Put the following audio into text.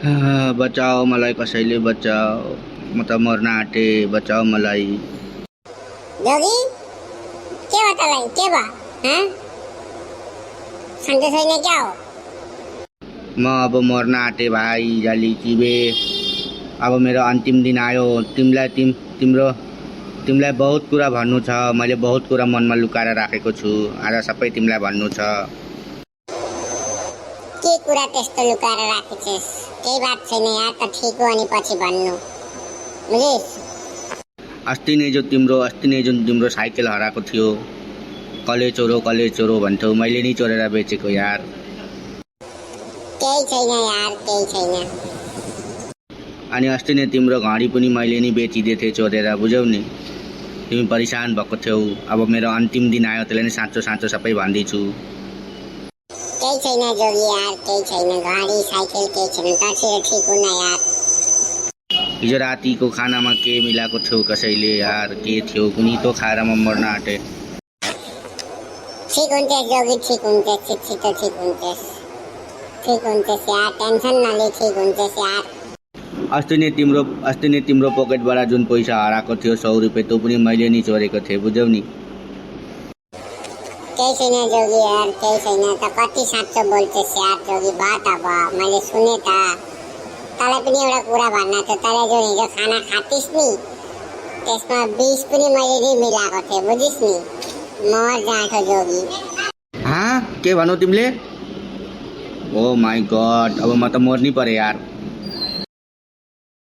बचाओ मलाई कसैले बचाओ, म त मर्न आँटे, बचाओ मलाई। जोगी के भयो तँलाई, के भयो? सन्चो छैन क्या हो? म अब मर्न आँटे भाइ जाली चिबे। अब मेरो अन्तिम दिन आयो। तिमीलाई बहुत कुरा भन्नु छ। मैले बहुत कुरा मनमा लुकाएर राखेको छु। आज सबै तिमीलाई भन्नु छ। के कुरा त्यस्तो लुकाएर राखेछस्? केही बात छैन यार, त ठिक हो अनि पछि भन्नु, बुझिस्? अस्ति नै जुन तिम्रो साइकल हराएको थियो, कले चोरो भन्थ्यौ, मैले नि चोरेर बेचेको यार। केही छैन यार, केही छैन। अनि अस्ति नै तिम्रो घडी पनि मैले नि बेचिदिएँ चोरेर, बुझ्यौ नि? तिमी परेशान भएको थियौ। अब मेरो अन्तिम दिन आयो, त्यसले नै साँचो सबै भन्दैछु। केही छैन जोगी यार, केही छैन। घडी साइकल केही छैन, तर्सेर ठिक हुन यार। हिजो रातिको खानामा के मिलाएको थियो कसैले यार? के थियो कुनी तो खाएर म मर्न आँटे। ठिक हुन्छस् जोगी, ठिक हुन्छस्, छिटो ठिक हुन्छस् यार, टेन्सन नले, ठिक हुन्छस् यार। अस्ति नै तिम्रो पकेटबाट जुन पैसा हराएको थियो 100 रुपियाँ, त्यो पनि मैले नि चोरेको थिएँ, बुझ्यौ नि? केही छैन जोगी यार, केही छैन। त कति साँचो बोल्छस् यार जोगी, भयो त भयो, मैले सुने त। तँलाई पनि एउटा कुरा भन्न थियो, तँले जुन हिजो खाना खातिस् नि, त्यसमा विष पनि मैले नि मिलाएको थिएँ, बुझिस् नि? मर जाँठो जोगी। के भनौ तिमीले? ओ माई गॉड, अब म त मर्नै पर्यो यार।